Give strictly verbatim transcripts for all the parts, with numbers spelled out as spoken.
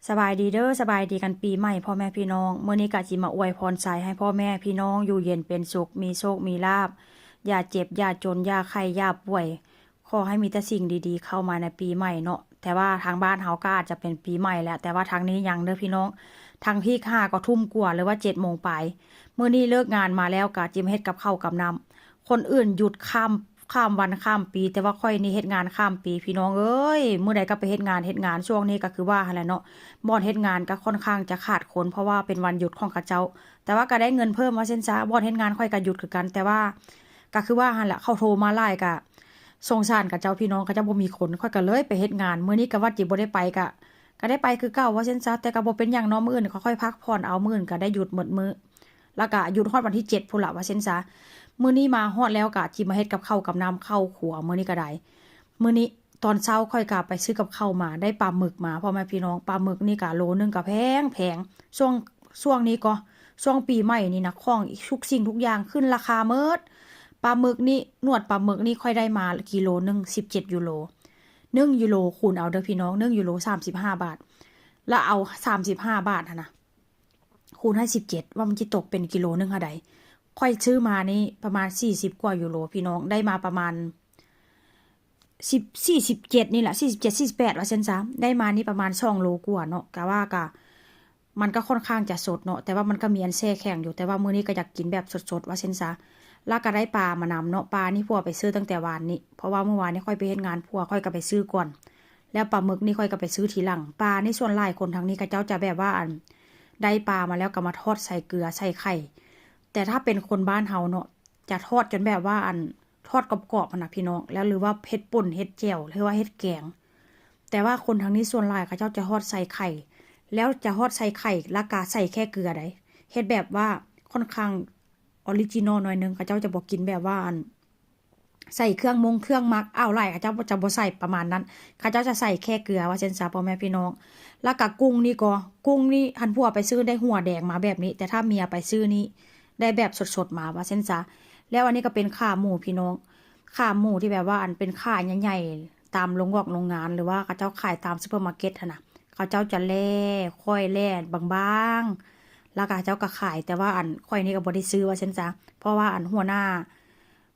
สบายดีเด้อ สบายดีกันปีใหม่พ่อแม่พี่น้อง มื้อนี้กะสิมาอวยพรชัยให้พ่อแม่พี่น้องอยู่เย็นเป็นสุข มีโชคมีลาภ อย่าเจ็บ อย่าจน อย่าไข้ อย่าป่วย ขอให้มีแต่สิ่งดีๆเข้ามาในปีใหม่เนาะ แต่ว่าทางบ้านเฮากะอาจจะเป็นปีใหม่แล้ว แต่ว่าทางนี้ยังเด้อพี่น้อง ทางพี้ห้าก็ทุ่มกว่าหรือว่าเจ็ดโมงปลาย มื้อนี้เลิกงานมาแล้วกะสิมาเฮ็ดกับข้าวกับน้ำ คนอื่นหยุดข้าม ข้ามวันข้ามปี แต่ว่าข้อยนี่เฮ็ดงานข้ามปีพี่น้องเอ้ย มื้อใดก็ไปเฮ็ดงาน เฮ็ดงาน ช่วงนี้ก็คือว่าหั้นแหละเนาะ บ่อนเฮ็ดงานก็ค่อนข้างจะขาดคน เพราะว่าเป็นวันหยุดของเขาเจ้า แต่ว่าก็ได้เงินเพิ่มว่าซั่นซะ บ่อนเฮ็ดงานข้อยก็หยุดคือกัน แต่ว่าก็คือว่าหั้นแหละ เขาโทรมาหลายก็สงสารเขาเจ้าพี่น้อง เขาเจ้าบ่มีคน ข้อยก็เลยไปเฮ็ดงาน มื้อนี้ก็ว่าสิบ่ได้ไปก็ ก็ได้ไปคือเก่าว่าซั่นซะ แต่ก็บ่เป็นหยังเนาะ มื้ออื่นก็ค่อยพักผ่อนเอา มื้ออื่นก็ได้หยุดหมดมื้อ แล้วก็หยุดฮอดวันที่เจ็ดพู้นละว่าซั่นซะ มื้อนี้มาฮอดแล้วก็สิมาเฮ็ดกับข้าวกับน้ำเข้าครัว มื้อนี้ก็ได้ มื้อนี้ตอนเช้าข้อยก็ไปซื้อกับข้าวมา ได้ปลาหมึกมา พ่อแม่พี่น้อง ปลาหมึกนี่ก็โลนึงก็แพงแพง ช่วง ช่วงนี้ก็ ช่วงปีใหม่นี่นะ ของทุกสิ่งทุกอย่างขึ้นราคาหมด ปลาหมึกนี่ หนวดปลาหมึกนี่ข้อยได้มากิโลนึงสิบเจ็ดยูโร หนึ่งยูโรคูณเอาเด้อพี่น้อง หนึ่งยูโรสามสิบห้าบาท แล้วเอาสามสิบห้าบาทหั้นนะ คูณให้สิบเจ็ด ว่ามันสิตกเป็นกิโลนึงเท่าใด ข้อยซื้อมานี่ประมาณสี่สิบกว่ายูโรพี่น้อง ได้มาประมาณ สิบ สี่สิบเจ็ดนี่แหละ สี่สิบเจ็ด สี่สิบแปดว่าซั่นซะ ได้มานี่ประมาณสองโลกว่าเนาะ กะว่าก็ มันก็ค่อนข้างจะสดเนาะ แต่ว่ามันก็มีอันแช่แข็งอยู่ แต่ว่ามื้อนี้ก็อยากกินแบบสดๆว่าซั่นซะ แล้วก็ได้ปลามานำเนาะ ปลานี่ผัวไปซื้อตั้งแต่วานนี้ เพราะว่าเมื่อวานนี้ข้อยไปเฮ็ดงาน ผัวข้อยก็ไปซื้อก่อน แล้วปลาหมึกนี่ข้อยก็ไปซื้อทีหลัง ปลานี่ส่วนหลายคนทางนี้เขาเจ้าจะแบบว่าอัน ได้ปลามาแล้วก็มาทอดใส่เกลือใส่ไข่ แต่ถ้าเป็นคนบ้านเฮาเนาะ จะทอดจนแบบว่าอัน ทอดกรอบๆหั้นนะพี่น้อง แล้วหรือว่าเฮ็ดป่นเฮ็ดแจ่ว หรือว่าเฮ็ดแกง แต่ว่าคนทางนี้ส่วนหลายเขาเจ้าจะทอดใส่ไข่ แล้วจะทอดใส่ไข่ แล้วก็ใส่แค่เกลือใด เฮ็ดแบบว่าค่อนข้างออริจินอลหน่อยนึง เขาเจ้าจะบ่กินแบบว่าอัน ใส่เครื่องมงเครื่องหมัก อ้าว หลายเขาเจ้าจะบ่ใส่ประมาณนั้น เขาเจ้าจะใส่แค่เกลือว่าซั่นซะ พ่อแม่พี่น้อง แล้วก็กุ้งนี่ก็ กุ้งนี่หั้นผัวไปซื้อได้หัวแดงมาแบบนี้ แต่ถ้าเมียไปซื้อนี่ ได้แบบสดๆมาว่าซั่นซะ แล้วอันนี้ก็เป็นขาหมูพี่น้อง ขาหมูที่แบบว่าอันเป็นขาใหญ่ๆ ตามโรงงอกโรงงาน หรือว่าเขาเจ้าขายตามซูเปอร์มาร์เก็ตหั้นนะ เขาเจ้าจะแล่ ค่อยแล่บางๆ แล้วก็เขาเจ้าก็ขาย แต่ว่าอันข้อยนี่ก็บ่ได้ซื้อว่าซั่นซะ เพราะว่าอันหัวหน้า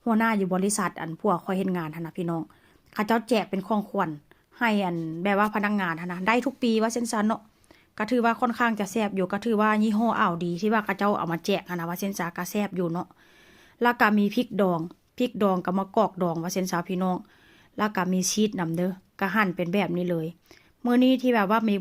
หัวหน้าอยู่บริษัทอันผัวข้อยเฮ็ดงานหั้นนะพี่น้อง เขาเจ้าแจกเป็นของขวัญให้อันแบบว่าพนักงานหั้นนะ ได้ทุกปีว่าซั่นซะเนาะ ก็ถือว่าค่อนข้างจะแซ่บอยู่ ก็ถือว่ายี่ห้ออ่าวดีที่ว่าเขาเจ้าเอามาแจกหั้นนะว่าซั่นซะ ก็แซ่บอยู่เนาะ แล้วก็มีพริกดอง พริกดองกับมะกอกดองว่าซั่นซะพี่น้อง แล้วก็มีชีสนำเด้อ ก็หั่นเป็นแบบนี้เลย มื้อนี้ที่แบบว่ามี